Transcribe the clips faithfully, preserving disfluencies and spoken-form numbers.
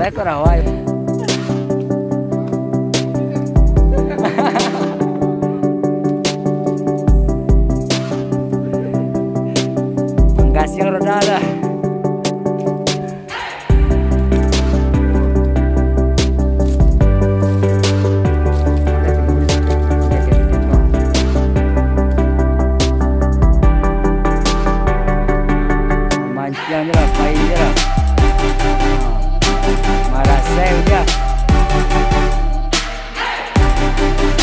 Saya kok rawai. Mangkasiang roda dah. Mancing je lah, pai je lah. Marasai je.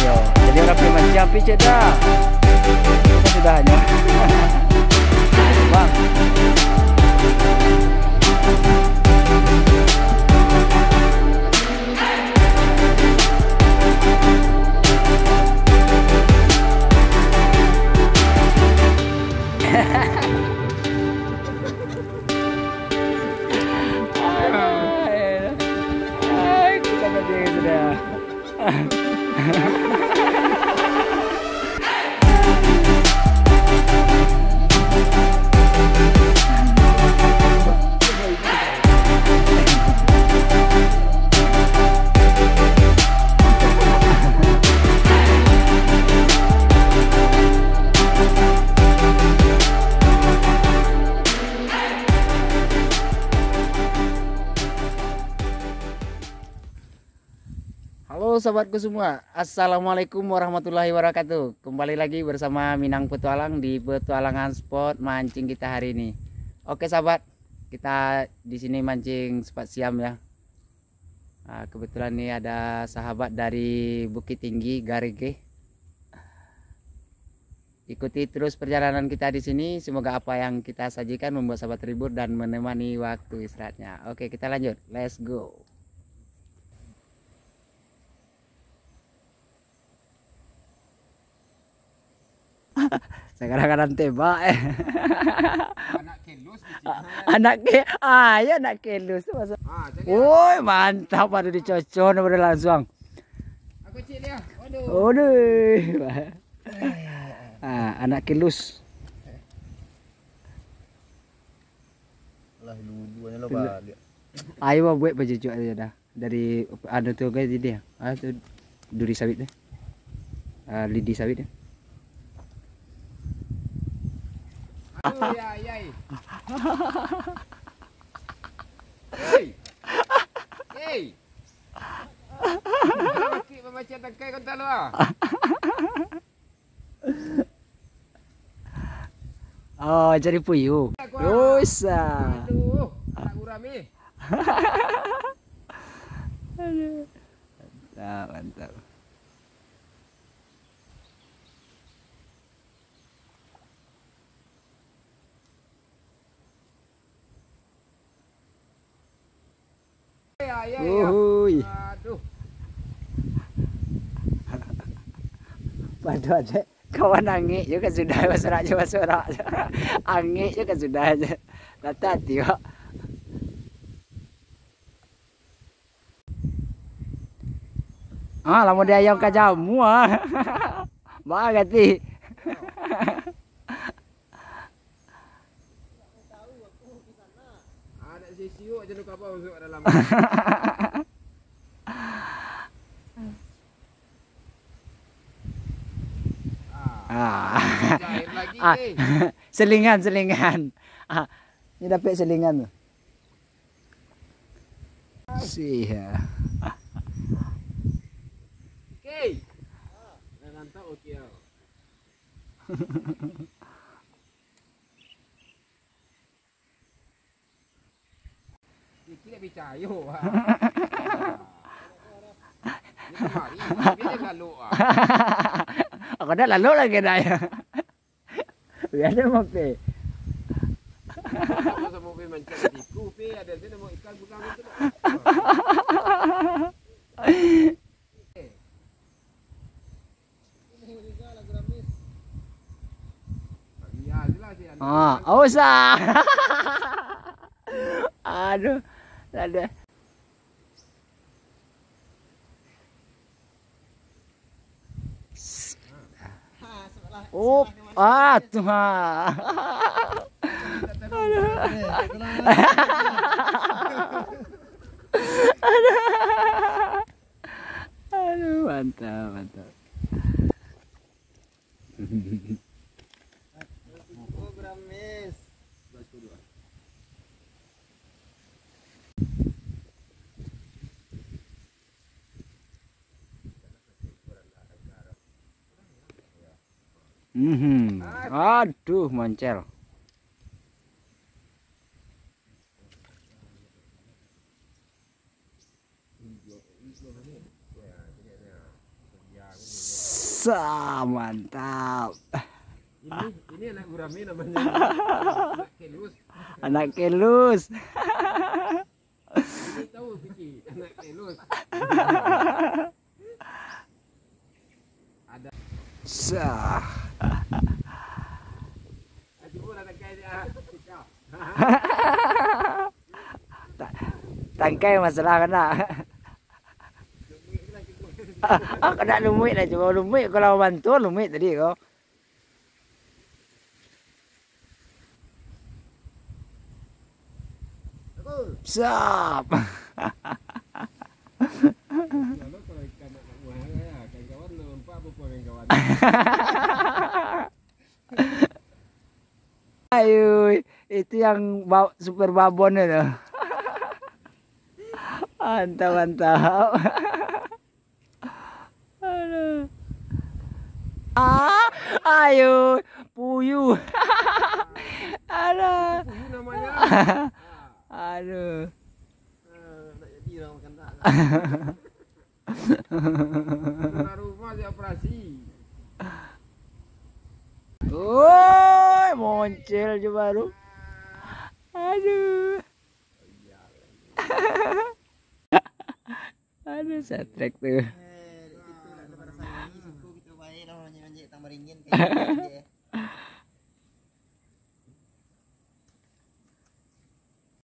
Yo, jadi urang pai mancing api cek dah. Kita sudah hanya. Bang. Ai, kita berdiri sudah. Halo sahabatku semua, Assalamualaikum warahmatullahi wabarakatuh. Kembali lagi bersama Minang Petualang di Petualangan Spot Mancing kita hari ini. Oke sahabat, kita di sini mancing sepat siam ya. Ah, kebetulan ni ada sahabat dari Bukittinggi, Garege. Ikuti terus perjalanan kita di sini. Semoga apa yang kita sajikan membuat sahabat terhibur dan menemani waktu istirahatnya. Oke, kita lanjut. Let's go. Sekarang kadang tembak, eh. Anak kelus, kecil. Anak ke, ah, ya, anak kelus tu maksud. Ah, jadi. Woi, mantap, baru dicocok, baru langsung. Aku cik dia. Waduh. Waduh. Ah, anak kelus. Lah, dulu-duluanyo lah balik. Ayo, buek bajujuk aja dah. Dari anu tu kan tadi, ah, tu duri sawit tu. Ah, lidi sawit tu. Aduh, ya, ya. Hei. Hei. Laki membaca tangkai kau tak lu, ah? Oh, jadi puyuh. Dosa. Aduh, anak guram ni. Aduh. Mantap, mantap. Ya, ya, ya. Uhuy. Aduh. Pado aja. Kawan angek je kan sudah, basorak je basorak. Angek je kan sudah je. Latah hati kok. Ah, lamo di ayam ka jamu, ah. Ba gati. Ada sisiuk je lu kapal masuk ke dalam. Ah. Cair lagi, ah, eh. Selingan, selingan. Ah, ni dapek selingan tu. Siha. Oke. Dah mantap, oke, ah. Kiki tak picayo, ah. Ni kamari, tapi dia galuk, ah. Aku dah lalu lagi dah ya. Biar dia mampir. Sama-sama pi mancing tiku, pi ada tu namo ikan bukan itu. Ah, usah. Aduh, ada. Up, ah, tuh, ah. Aduh. Aduh, mantap, mantap. Mhm. Aduh, moncel. Sa, mantap. Ini, ini anak gurame namanya. Anak kelus. Anak kelus. Ini tahu Vicky, anak kelus. Ada. Sah. Aduh, orang tangkai dia. Ta-, tangkai masalah kan nak. Ah, kena lumuik lah, cuba lumuik, kalau bantu lumuik tadi kau. Siap. Ayo, itu yang ba-, super babon itu. Mantap, mantap. Aduh. Ah, ayo, puyuh. Aduh. Puyuh namanya. Aduh. Eh, nak jadi orang makan tak? Rumah-rumah dia operasi. Oi, moncel je baru. Aduh. Aduh, setrek tu.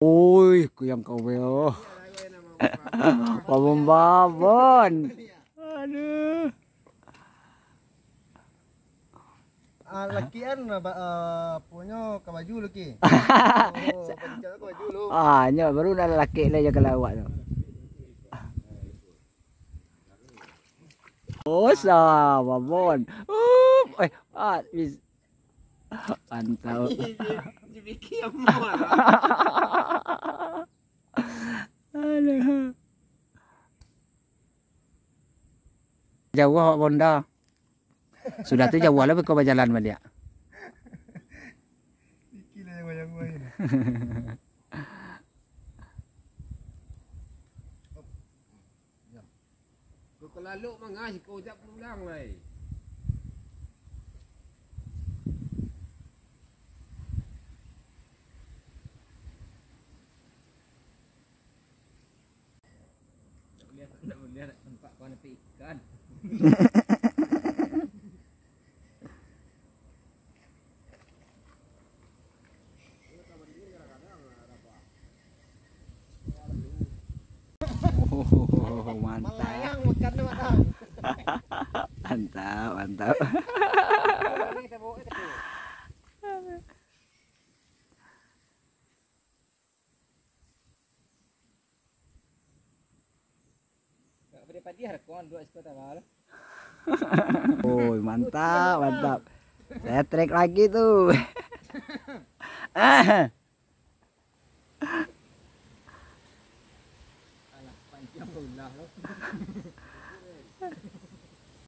Oi, kuyang kau beo. Babon-babon. Aduh. Ah, laki an, ah, ba-, ah, aponyo ka baju laki. Oh, pancak ka baju lu. Ah, nyo baru nak laki lah jaga lawak tu. Oh, sa, babon. Uh, eh, ah, bis-, mantap. Aduh. Jauah awak bonda. Sudah tu jauah lah beko bajalan baliak. Iki lah yang goyang-goyang. Kau kelalok mangah siko, jak pulang lai. Ndak buliah, ndak buliah, ndak nampak kawan api ikan. Oh, mantap. Malayang makan tu, Bang. Mantap, mantap. Ini kita bawa ke tepi. Nggak padiah-padiah lah, kawan, dua ekor tawa lah. Oi, mantap, mantap. Saya trek lagi tu. Alah, panjang ulah lo.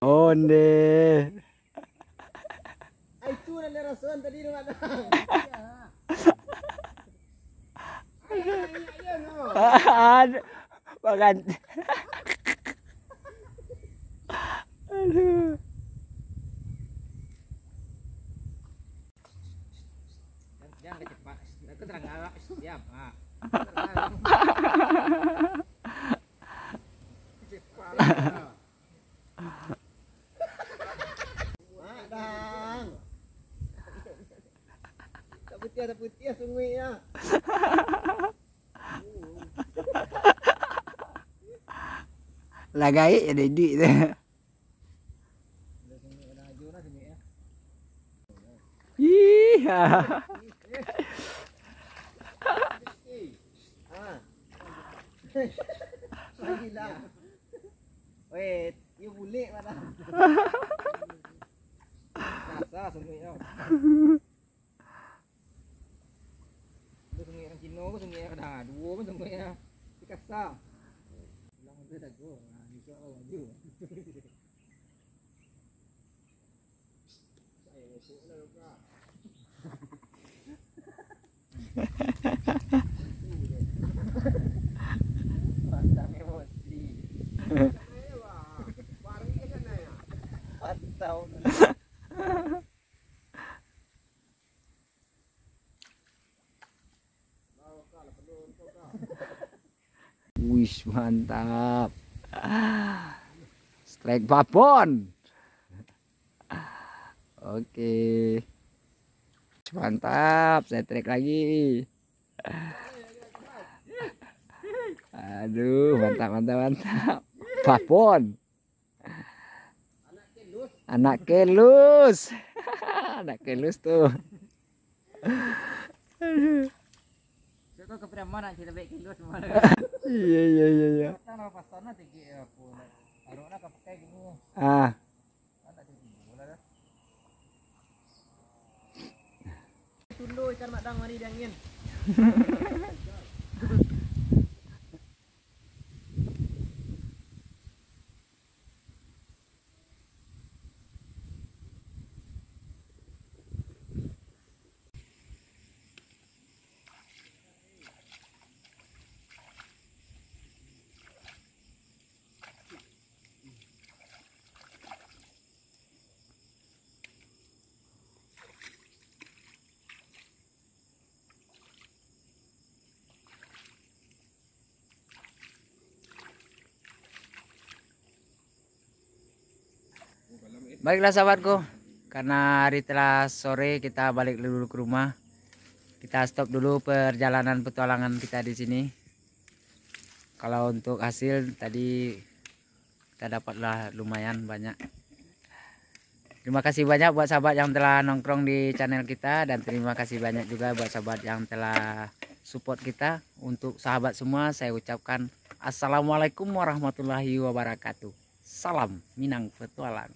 Onde. Ah, itu nan dia rasoan tadi tu, Mak. Ayo, ayo, ayo, no. Aduh, makan. Aduh. Jangan kecepak. Aku terang galak. Diam. Ah. Kecepak. Mak, dang. Tak putiah, tak putiah sunguiknyo. Lah gaek jadi duit tu. Ih. Gila. Weh, iyo bulek mah. Rasa sungguah. Itu sungai urang Cino, ko sungai kada duo pun sungai ya. Dikasa. Pulang tu jago. Nah, bisa lah laju. Saya masuk lah, Kak. Mantap emosi. Mantap. Wis, mantap. Strike babon. Oke. Mantap, saya strike lagi. Aduh, mantap, mantap, mantap. Babon. Anak kelus. Anak kelus tu. Aduh. Cok, kau kepada mana cerita baik kelus semua. Iya, iya, iya, iya. Datang lah pasal nak tinggi apa nak. Arok nak kau pakai gini. Ah. Anak tinggi bola dah. Tunduk ikan madang mari diangin. Baiklah sahabatku, karena hari telah sore, kita balik dulu ke rumah. Kita stop dulu perjalanan petualangan kita di sini. Kalau untuk hasil tadi, kita dapatlah lumayan banyak. Terima kasih banyak buat sahabat yang telah nongkrong di channel kita, dan terima kasih banyak juga buat sahabat yang telah support kita. Untuk sahabat semua, saya ucapkan Assalamualaikum warahmatullahi wabarakatuh. Salam Minang Petualang.